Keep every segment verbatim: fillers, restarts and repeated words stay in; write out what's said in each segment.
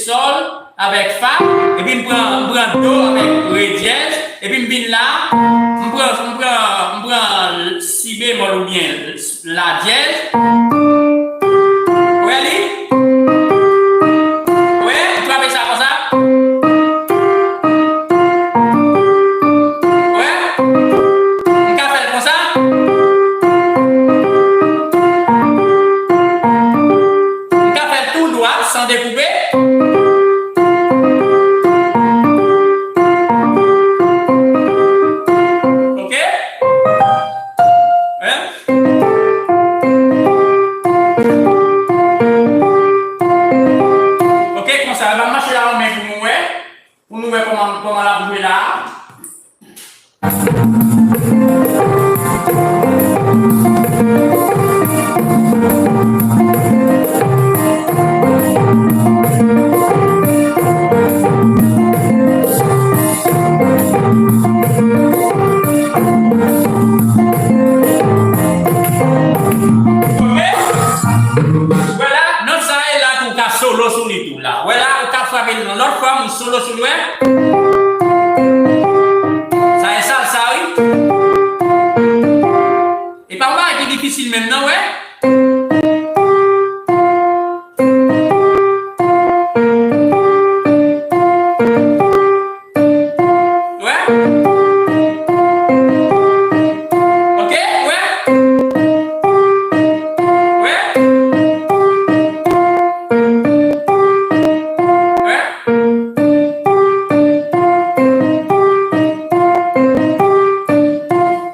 sòl avèk fa, epi m pran, m pran do avèk re dyèz, epi m vin la, m pran, m pran, m pran si bemòl oubyen la dyèz. Wè li? Wè, m frape sa konsa. Wè? M ka fè l konsa. M ka fè l tou dwat, san dekoupe. Ok? Hein? Ok, konsa, ban m mache la yon men pou nou wè. Pou nou wè kòman, kòman l ap jwe la. Wè la, nòt sa e la tou ka solo sou li tou la. Wè la, ou ka frape l nan lòt fòm, ou solo sou li, wè. Sa e salsa, wi. E pa yon bagay ki difisil menm, non, wè. Wè. Ok, wè. Wè. Wè.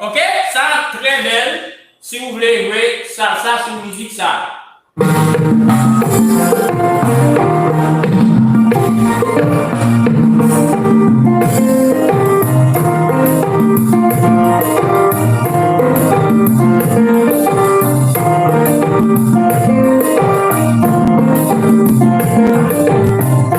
Ok, sa trè bèl. Si w vle jwe salsa sou mizik sa.